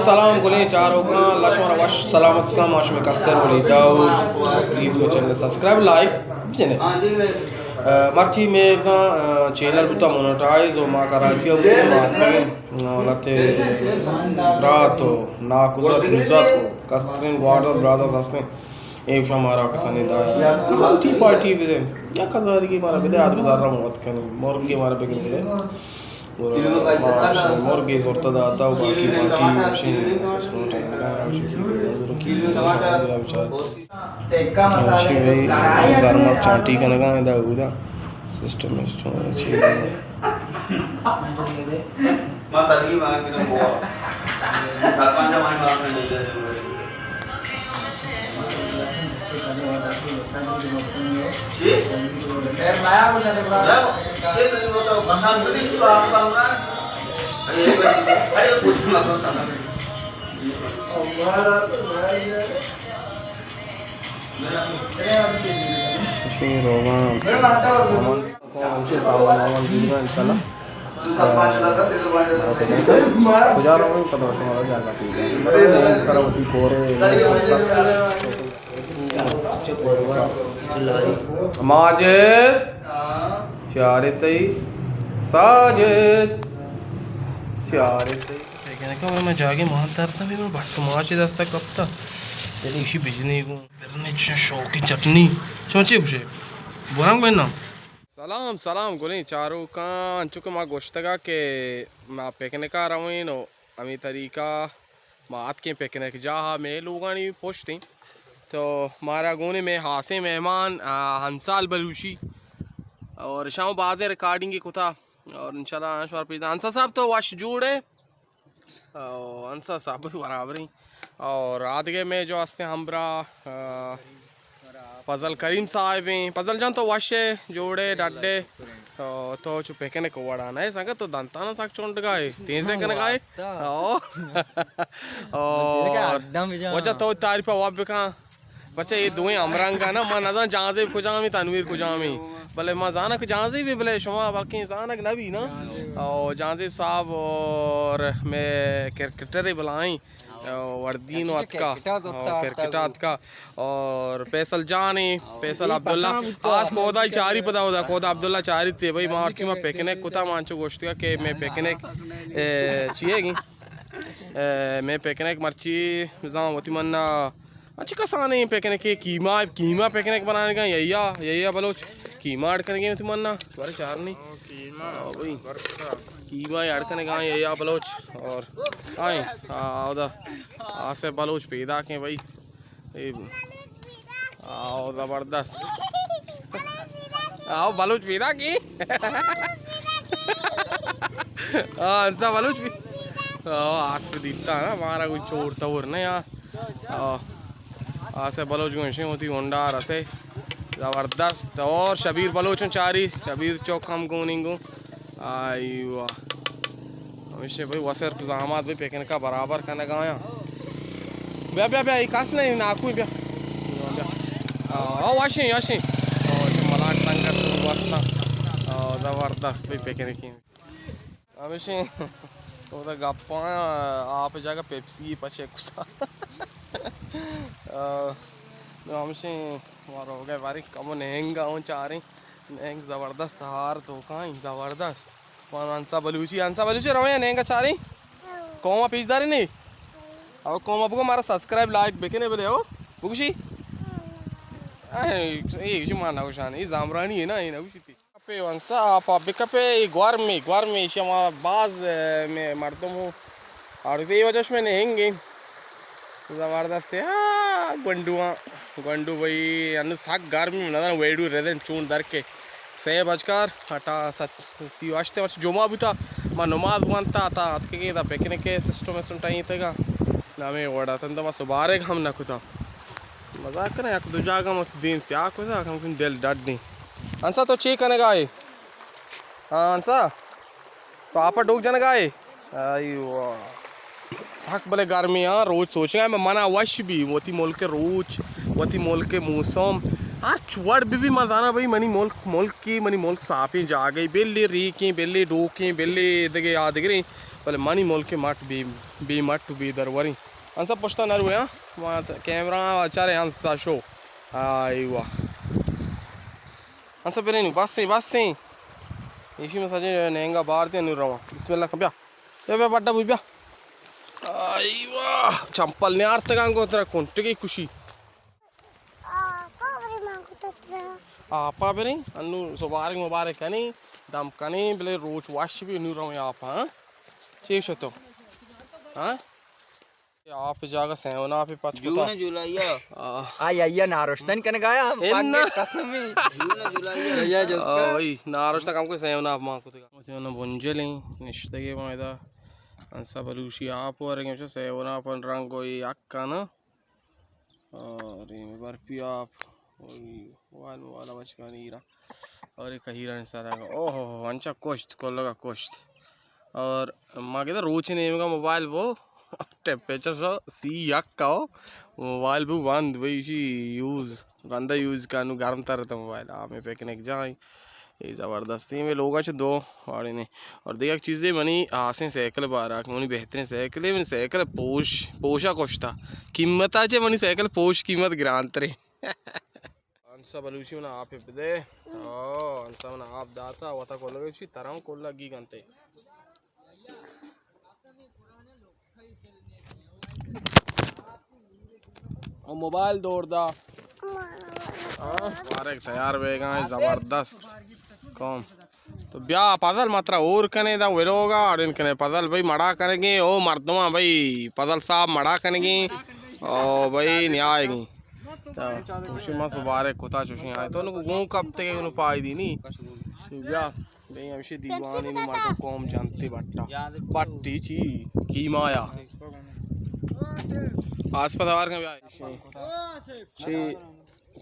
سلام گلیں چاروکاں، اللہ شمارا وش سلامت کن، ما شمئے کستر ولی داؤد، پلیز مئے چینل سبسکرائب، لائک بجنے۔ اہ، مرچی مئے، اہ، چینل بوتا مونیٹائز و ما کراچی ءَ بوتیں، ما اتکگیں، اہ، لہتے برات و ناکوزات، کوزات و کستریں گوارزات برازات ہستیں۔ اے گوشاں مارا کسانیں دایا، کسان ٹی پارٹی بدے، یا کسانیگی مارا بدے، آ دگہ زر ءَ ما وت کنیں، مرگے مارا بگر بدے۔ گڑا ما شمئے مرگے زرتہ داتہ و باقی پارٹی گوشیں سسٹم ٹائم کا ہے، گوشیں کہ زر کی بچار۔ گوشیں بھئی زر مرچاں ٹی کنگا ادا اودا سسٹم سسٹم چیز۔ ما ساری مار کنا ہوا۔ سرپنچ ہماری مار کنا۔ شیر ہوگا۔ ہمشی سامان وامان زیرگا انشاءاللہ۔ کجا رویں پدا شما جاگہ پیدا۔ سر وتی کورے۔ ماجد، چارے تئی۔ ساجد، چارے تئی۔ لیکن کہ میں جاگے مان ترتا بھی میں بٹ ماچ دستا کپتا۔ یعنی اسی بجنی کو۔ برنے چ-، شوقی چٹنی۔ چون چے گوشے؟ بورنگ بنا۔ سلام، سلام گلیں چاروکاں، انچو کہ ما گوشتگا کہ ما پکنکا رویں و ہمے طریقہ ما اتکیں پکنک جاہا، مئے لوگانی پشتیں۔ تو مارا گونے مئے ہاسیں مہمان، آ، ہنسال بلوچی۔ اور شاں بازیں ریکارڈنگ کتا۔ اور انشاءاللہ شمار پیش داں۔ ہنسا صاحب تو وش جوڑ ئے؟ او، انصر صاحب برابریں۔ اور آدگہ مئے جو ہستیں ہمراہ، آ، فضل کریم صاحب ایں۔ فضل جان تو وش ئے، جوڑ ئے، ڈڈ ئے؟ او، تو چو پکنک وڑا نہ ئے سنگت، تو دنتانا سک چونڈگا ئے، تیزے کنگا ئے۔ او۔ اور وجہ تو تعریف واب بکن۔ پرچا اے دوئیں ہمرنگ ءَ نا، ما نزان جہانزیب کجامی، تنویر کجامی، بلے ما زاناں کہ جہانزیب بی، بلے شما بلکیں زانگ نہ بی نا۔ او جہانزیب صاحب اور مئے کرکٹر بلائیں، او وردین و اتکا، کرکٹ ءَ اتکا۔ اور فیصل جان ایں، فیصل عبداللہ، آس کودا چاری پدا، اودا کودا عبداللہ چاری تے بھائی، ما ہرچی ما پکنک کتا، ما انچو گوشتگا کہ مئے پکنک، اے، چیئے گی؟ اے، مئے پکنک مرچی بزاں وتی منا اچ کسانیں پکنکے، کیما، کیما پکنک بنانگا، یا، یا، یا بلوچ کیما اڈ کنگے وتی منا، بارے چارنی۔ کیما، ہاں بھائی۔ کیما اڈ کنگا، یا، یا بلوچ۔ اور آئیں، آ، اودا آسے بلوچ پیدا کیں بھائی۔ اے، آ، زبردست۔ آ، بلوچ پیدا کیں۔ آ، انسا بلوچ بھی۔ آ، آس دیتا نا، مارا کوئی چور تور نہیں، آ۔ آ، آسے بلوچ گوشیں ہوتی ہونڈار اسے۔ زبردست۔ اور شبیر بلوچ چاری، شبیر چوک ہم گوننگو۔ آئی واہ۔ ہمیشہ بھئی وسر زحمات بھئی پکنکا برابر کنگا آیا۔ بیا، بیا، بیا، اے کس نہیں، ناکوئی بیا۔ بیا۔ آ، آ، واشیں، واشیں۔ آ، ملاک سنگت واسطہ۔ آ، زبردست بھئی پکنکی۔ ہمیشیں اودا گپاں، آپ جاگہ پیپسی پچے کتا۔ آ، نو ہمیشیں ما روگئے باریں کمو نہنگ اوں چاریں۔ نہنگ زبردست ہار توکائیں، زبردست۔ وان انسا بلوچی، انسا بلوچی رویں نہنگ چاریں۔ قوم پیش داریں نی۔ او قوم بگو مارا سبسکرائب لائک بکنے بلے او۔ بگوشی؟ اے، اے، اے، ما نہ گوشان، اے زامرانی ہے نا، اے نہ گوشی تی۔ کپے انسا، آپ بکپے، اے گورمے، گورمے، ایشی ہمارا باز، اے، مئے مردم ہو۔ اور اے وجہ شمئے نہنگیں۔ زبردست ہے، ہاں، گونڈواں، گونڈو بھئی، انو سک گرمی، نظر ویڈیو ردن چون در کے۔ سے بجکار، ہٹا ست، سی و ہشت، مرچی جمعہ بوتا، ما نماز وانتا، تا اتکگیں، دا پکنک سسٹم سسٹم ٹائیں تگا۔ نامے وڑا تن ما سبارگ ہم نہ کتا۔ مزاک کناں، یک دو جاگہ ما دیم سیاہ کتا، کم کم دل ڈڈیں۔ انسا تو چے کنگا ئے؟ ہاں، انسا؟ تو آپا ڈوک جنگا ئے؟ آئی واہ۔ حق بلے گرمی ہاں، روچ سوچگا ئے، منا وش بی، وتی ملک روچ، وتی ملک موسم، ہرچ وڑ بی بی، ما زانا بھئی منی ملک، ملکی، منی ملک صافیں جاگہے، بلے ریکیں، بلے ڈوکیں، بلے دگہ آدگریں، بلے منی ملک مٹ بی۔ بے مٹ و بے دروریں۔ انسا پشتا نہ روئے، ہاں؟ ما ت-، کیمرہ آ چارے انسا شو۔ آئی واہ۔ انسا برینو، بس ایں، بس ایں۔ ایشی میں سجے نینگا بار دے، نو رواں۔ بسم اللہ کن، بیا۔ بیا، بیا، بڈا بوئی، بیا۔ آئی واہ، چمپل نیارتگاں گوں ترا کنٹگی کشی۔ آپا بریں، انو سبارگ مبارک کنیں، دم کنیں، بلے روچ وش بی، نو رویں آپا، ہاں؟ چے شتو؟ ہاں؟ آپ جاگہ سیون آپ پچ کتا۔ جون جولائی آ۔ آ۔ آئی، آئی نارشتن کنگایا، ہم انا۔ پنگے قسمی۔ جون جولائی آ۔ آ، بھائی، نارشتن کم کو سیون آپ مان کتگا۔ سیون بنجلیں، نشتگے ما ادا۔ انسا بلوشی آپ ورگیں، سیون آپ رنگ و یک کنا۔ اور یہ برفی آپ، اور یہ وال، والا بچکانی ہیرا، اور یہ کہیرانی سارا۔ اوہ ہو ہو، انچا کشت، کلگا کشت۔ اور ما کہتا روچ نیمگا موبائل بو، ٹیمپریچر سو سی یک کا ہو، موبائل بو بند، بھئی، اسی یوز، رندہ یوز کا، نو گرم تر تا موبائل۔ آ، میں پکنک جائیں۔ اے زبردستیں، میں لوگاں چہ دو واڑے نے۔ اور دیگہ یک چیزے، منی ہاسیں سائیکل بارا کہ منی بہترین سائیکل ہے، منی سائیکل پوش، پوشا کشتا۔ قیمتا چہ منی سائیکل پوش قیمت گرانترے۔ انسا بلوچی منا آپ بدے۔ او، انسا منا آپ داتا، وتا کلگے چی تراں کلگی گنتے۔ او موبائل دور دا۔ ہاں، مبارک تیار بیگا ہیں، زبردست۔ کون؟ تو بیا پزل مترا اور کنے دا ویلوگا، اڑین کنے پزل بھائی مڑا کنگے، او مردماں بھائی پزل صاحب مڑا کنگے، او بھائی نیائے گی۔ تو خوشی مس مبارک کتا چوشیں آئے۔ تو نو گون کپتے گے، نو پائے دی نی۔ بیا۔ بھئی ہمشی دیوانے نی مردم قوم جنتے بٹا۔ بٹی چی؟ قیمہ یا۔ آس پہ توار کن بیا۔ چی،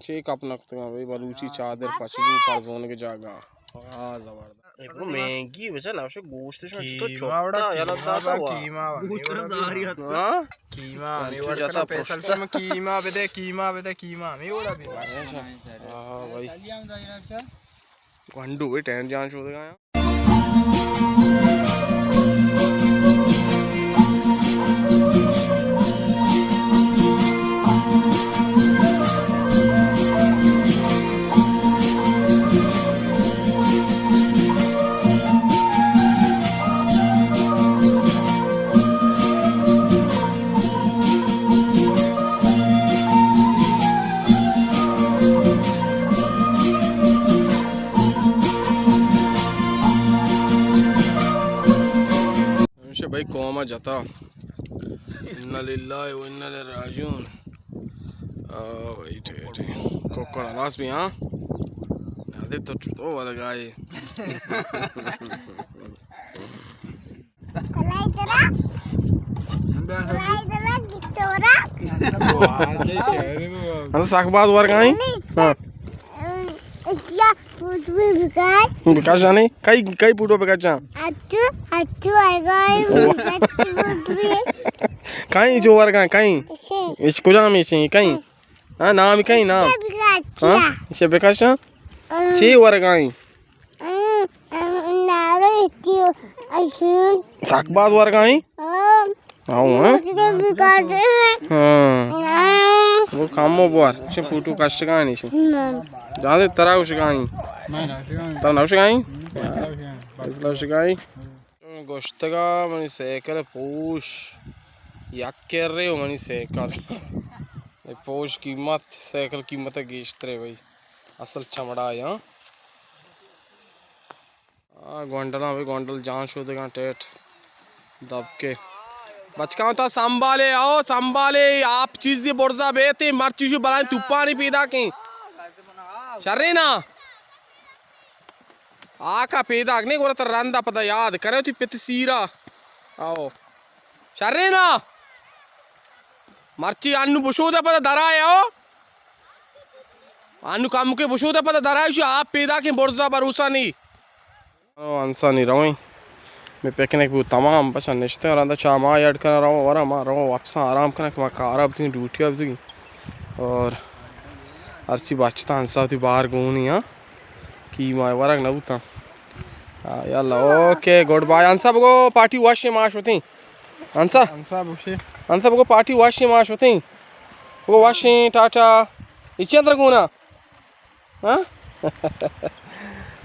چی کپ نکتگا بھئی بلوچی چادر پچگو پرزونگ جاگا۔ آ زبردست۔ ایک مہنگی بچا نوش گوشت شو چتو قیمہ وڑا، چپتا یا نہ قیمہ تھا با، وا۔ قیمہ وا، گوشت وڑا۔ زاری ہاں؟ قیمہ، ہمیں انچو وڑ جاتا کنا فیصل پشتا۔ شما قیمہ بدے، قیمہ بدے، قیمہ، ہمیں وڑا بدے۔ ہاں بھائی۔ گونڈو بھائی ٹینٹ جان شو دے گا۔ ہمیشہ بھائی قوم جتا۔ انا للہ و انا الیہ راجعون۔ آ بھائی، ٹھیک، ٹھیک۔ کوکڑ ہلاس بھی، ہاں؟ یادے تو، تو والا گائے۔ ہاں، ساک باز ورگائیں۔ ہاں۔ بکش جانے، کئی، کئی پوٹو بکش جان؟ اچھو، اچھو آئے گا، اچھو پوٹو۔ کئی جو ورگائیں، کئی؟ اسے۔ اس کجام اسے، کئی؟ ہاں۔ ہاں، نام کئی نام؟ اسے بکش۔ ہاں؟ اسے بکش، ہاں؟ ہاں۔ چی ورگائیں؟ ہاں، ہاں، نارو اتیو، اسے۔ ساک باز ورگائیں؟ ہاں۔ ہاں، ہاں۔ ہاں۔ وہ کم ہو بوار، چه پوٹو کشگانی چه۔ ہاں۔ جان دے ترا کشگانی۔ ترا نہ کشگانی؟ فیصلہ کشگانی۔ گوشتگا منی سائیکل پوش یک کرے و منی سائیکل۔ اے پوش قیمت، سائیکل قیمت گیشترے بھائی۔ اصل چمڑا ہے، ہاں۔ آ، گونڈلاں بھئی، گونڈل جان شودگاں ٹیٹ دبکے۔ بچکاں تا سنبھالے، آؤ سنبھالے، آپ چیزی برزا بیتے، مرچی شو بلائیں توپانی پیدا کیں۔ شرے نا؟ آکا پیداک نہیں، گورا تر رندا پدا یاد کرے تی پت سیرا۔ آؤ۔ شرے نا؟ مرچی انو بشودہ پدا درائے، آؤ۔ انو کمکے بشودہ پدا درائے، شو آپ پیداکیں برزا بروسا نہیں۔ او انسانی رویں، میں پکنک بو تمام، بس نشتے رندا چا ما ایڈ کرنا رو ورا، ما رو واپس آرام کرنا کہ ما کارا بتیں، ڈیوٹیا بتیں۔ اور ہرچی بچتا انسا وتی بار گونی، ہاں، کی ما ورگ نہ بوتا۔ آ، یلا، اوکے، گڈ بائے۔ انسا بگو پارٹی وش، ما شوتیں۔ انسا؟ انسا بگوشے۔ انسا بگو پارٹی واشیں، ما شتیں۔ بگو واشیں، ٹاٹا۔ اچی اندر گونا؟ ہاں؟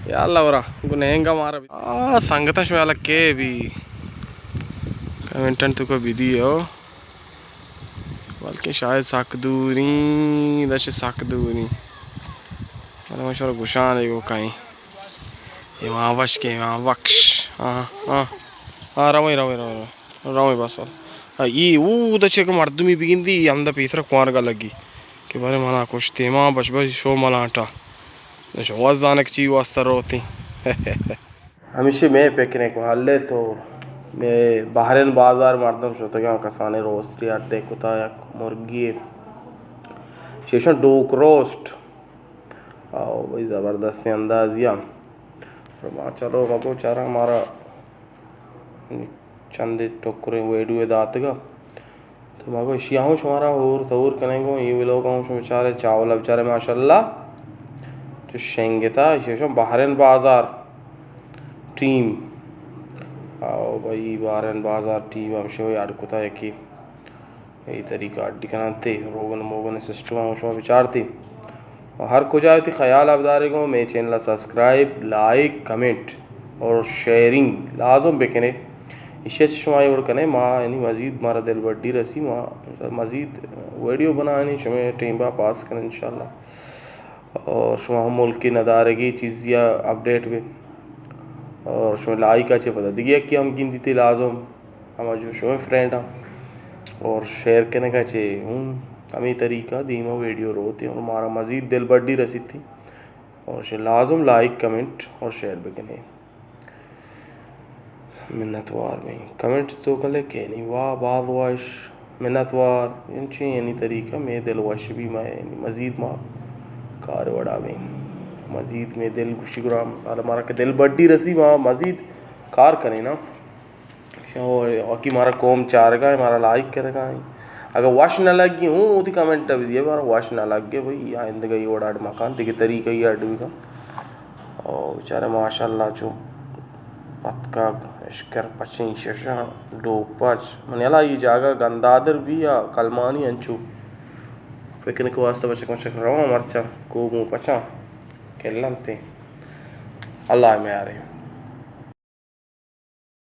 یا اللہ ورا، گو نہنگا مارا بی۔ آ، سنگتاں شما الگ کے بی۔ کمنٹن تو کو بی دی ہو۔ بلکہ شاید سک دوریں، دش سک دوریں۔ من شما گوشان دیگو کہیں۔ ایوان وش کے، ایوان وکش۔ ہاں، ہاں۔ ہاں، رویں، رویں، رویں، رویں۔ رویں بس۔ ہاں، ای او دا چہ کہ مردمی بگندی، ای ہمدا پیسر کوانگا لگی۔ کہ بارے منا کشتے، ما بش بش شو ملانٹا۔ نشو وزانک چی واسطہ روتی۔ ہمیشہ میں پکنک و حلے تو میں بحرین بازار مردم شتگاں، کسانے روسٹی اڈے کتا یک مرگی شیشن ڈوک روسٹ۔ او بھئی زبردستیں اندازیا۔ ما چلو مگو چارا مارا چندے ٹکریں ویڈیو داتگا۔ تو ما گو اشیا ہوں شمارا ہور تور کنیں گو، ای ویلوگ ہوں شما بچارے، چاولا بچارے ماشاءاللہ۔ تو شنگتا، اشی شما بحرین بازار ٹیم۔ او بھئی بحرین بازار ٹیم ہم شو یاد کتا یکی۔ ای طریقہ اڈی کنان تے، روگن موگن سسٹم ہم شما بچارتی۔ و ہر کجا وتی خیال ء بدارے گوں، مئے چینل ء سبسکرائب، لائک، کمنٹ اور شیئرنگ لازم بکنے۔ ایشی ء چہ شما اے وڑ کنے، ما یعنی مزید مارا دل بڈی رسی، ما مزید ویڈیو بنائیں، شمے ٹیم با پاس کنیں انشاءاللہ۔ اور شما ہم ملک ندارگی چیزی ء اپڈیٹ بے۔ اور شما لائک ء چہ پدا دگہ یکی ہم گندیتے لازم۔ ہما جو شمئے فرینڈ ہاں اور شیئر کنگا چے ہوں ہمیں طریقہ دیما ویڈیو روتے اور مارا مزید دل بڈی رسیتی۔ اور شے لازم لائک، کمنٹ اور شیئر بکنے۔ منتوار میں کمنٹس تو کلے کہ نہیں، واہ، باز واش، منتوار، انچیں یعنی طریقہ میں دل وش بھی میں یعنی مزید ما کار وڑا بیں۔ مزید میں دل گوشی گرا مسالہ مارا کہ دل بڈی رسی ما مزید کار کنے نا۔ شما وکی مارا قوم چارگا ہے، مارا لائک کرگا ہے۔ اگر وش نہ لگی ہوں، وتی کمنٹ بھی دیے، مارا وش نہ لگے بھئی، آئندگہ یہ وڑا اڈ مکان، دیگه طریقہ یہ اڈ بکن۔ او بیچارے ماشاءاللہ چو پتکا اشکر پچیں ششاں، ڈوک پچ۔ من یلا یہ جاگہ گندادر بھی یا کلمانی انچو پکنک واسطہ بچک مچک رواں مرچاں، کوگوں پچاں، کلنتے۔ اللہ میارے۔